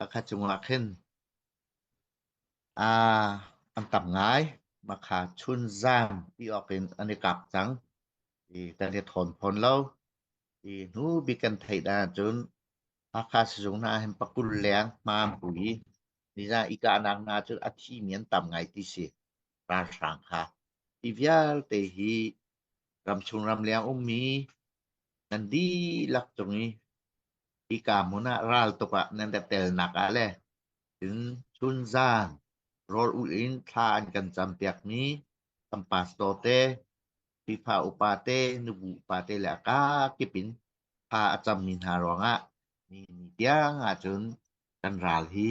Pakhat cungah khin aa an tam ngai. Makha chun zan ti awk in an i kap cang. I kan i thawn fawn lo. I hnu bik kan theih dan ahcun Hakha sizung hna hin pakul leng hma an pu i nizan i kahnak hna cu a thimi an tam ngai ti si. Ralhrang kha. Hi vialte hi ramchung ramleng ummi nan dihlak cung i hika hmun ah raltuk ah nan rak telnak ah le cun chunzan rawl ulh in thla an kan campiakmi kan pastor te, Khrihfa upa te, nubu upa te le a kakip in thla a cammi hna ruangah ni ni tiang ahcun kan ral hi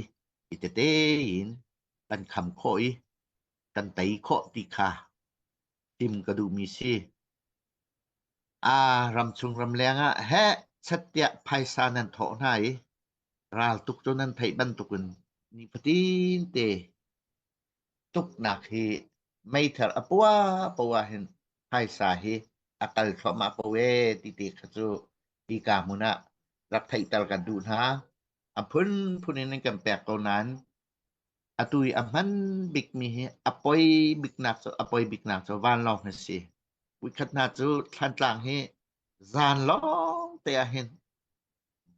i tete in kan kham khawh i kan tei khawh ti kha chim ka duhmi si. Aa ramchung ramleng ah heh chat tiah phaisa nan thawh hna i raltuk cu nan theih bantukin nifatin te tuknak hi meithal a puah poah hin phaisa hi a kal thluahmah ko ee ti te kha cu hika hmun ah rak theihter kan duh hna. A phunphun in an kan pek ko nain atu i a hman bikmi hi a poi biknak cu a poi biknak cu vanlawng hi si. Vuikhat hna cu Thlantlang hi zan lawng te ah hin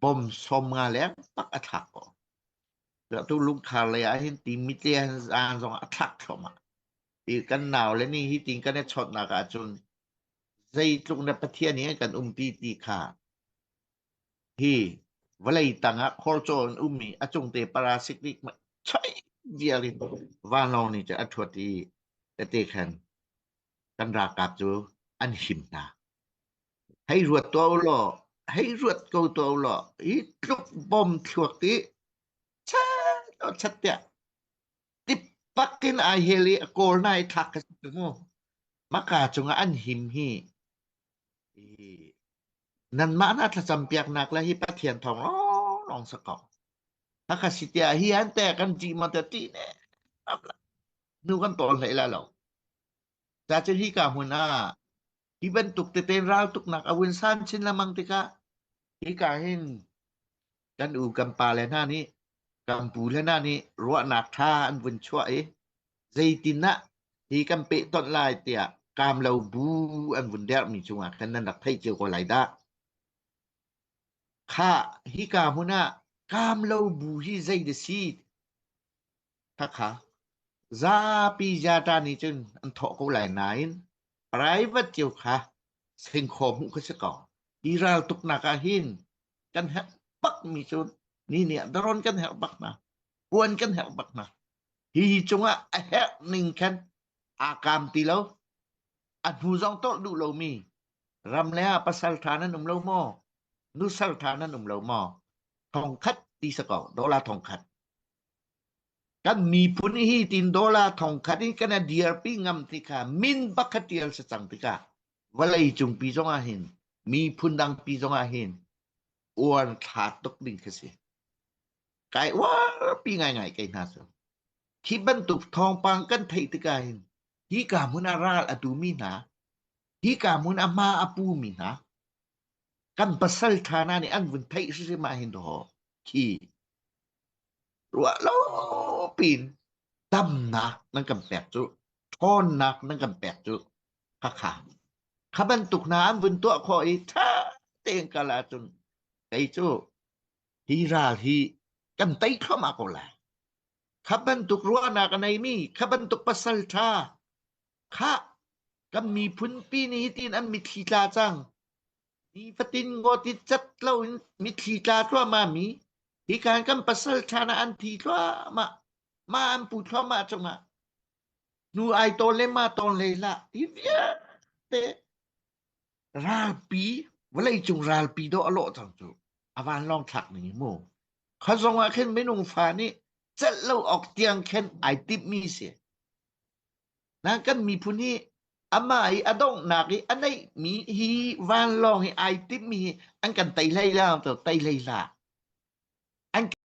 bom 50 leng tak a thlak ko. Atu lungkhar lei ah hin timi tle hin zan zong a thlak thluahmah. I kan nau le ni hi tin kan i chawnhnak ahcun zeitluk na Pathian hi kan umpi ti kha hi vawlei tangah khorcaw in ummi a cungte parasik nih choi vial in vanlawng nih cun a ṭhuat i tete khan kan ralkap cu an him hna. Hei ruat tuah u law, hei ruat ko tuah u law, hi tluk bom thluak i chat chat tiah tippak in ai hel i a kawl na i thlak ka si mu. Maka cungah an him hi Nanmah na thlacam piaknak le hi Pathian thawng lawnglawng si ko. Hakha si tiah hi an te kan ṭih ma te ṭih ne. Nu kan tawl hlei la lo. Ca cu hi ka hmun ah hi bantuk tete raltuknak a vun san chin lengmang tikah hika hin kan u kan pa le hna nih kan pu le hna nih ruahnak ṭha an vun chuah i zeitin ah hi kan pehtonh lai tiah kaam lo bu an vun derhmi cungah khan nan rak theih cio ko lai dah. Khah, hika hmun ah kaam lo bu hi zei da si? Khakha, zapi jata nih cun an thawh ko lai nain private cio kha sengkhaw hmuh kha si ko. Hi ral tuknak ah hin kan herh bak mi cu ni nih ah daron kan herh bak hna, puan kan herh bak hna. Hi cungah a herh ning khan aa kaam ti lo. A hnu zong tawlh duh lomi ram le ah pasal ṭha nan um lo maw? Nusal ṭha nan um lo maw? Thongkhat ti si ko, dollar thongkhat. Kan miphun hi tin dollar thongkhat in kan dirpi ngam ti kha min bak kha ṭial si cang tikah vawlei cungpi zong ah hin miphun dangpi zong ah hin uar thla tuk ding khi si. Kai uarpi ngaingai kei hna cu. Hi bantuk thawngpang kan theih tikah hin hika hmun ah ral a tumi hna, hika hmun ah hma a pumi hna, kan pasal ṭha hna nih an vun theih hrimhrim ah hin dawh khi ruah lo pin damnak nan kan pek cu ṭhawnnak nan kan pek cu khakha kha bantuk hna an vun tuah khawh i ṭha tein kal ahcun kei cu hi ral hi kan tei thluahmah ko lai. Kha bantuk ruahnak a neimi, kha bantuk pasal ṭha, kha kan miphun pi nih hitin an mitthli tla cang. Nifatin ngawt i cat loin mitthli tla thluahmah mi, hi kan kan pasal ṭha na an thi thluahmah, ma an pu thluahmah cungah hnu ai tawn le ma tawn hlei hlah. Hi vialte ralpi vawleicung ralpi dawh a lawh cang cu a vanlawng thlak ning hi mu kha zong ah khin minung fa nih celh lo awk tiang khin ai timhmi si na kan miphun hi amah i a donghnak i a neihmi hi vanlawng hi ai timhmi hi an kan tei hlei la tei hlei hlah an.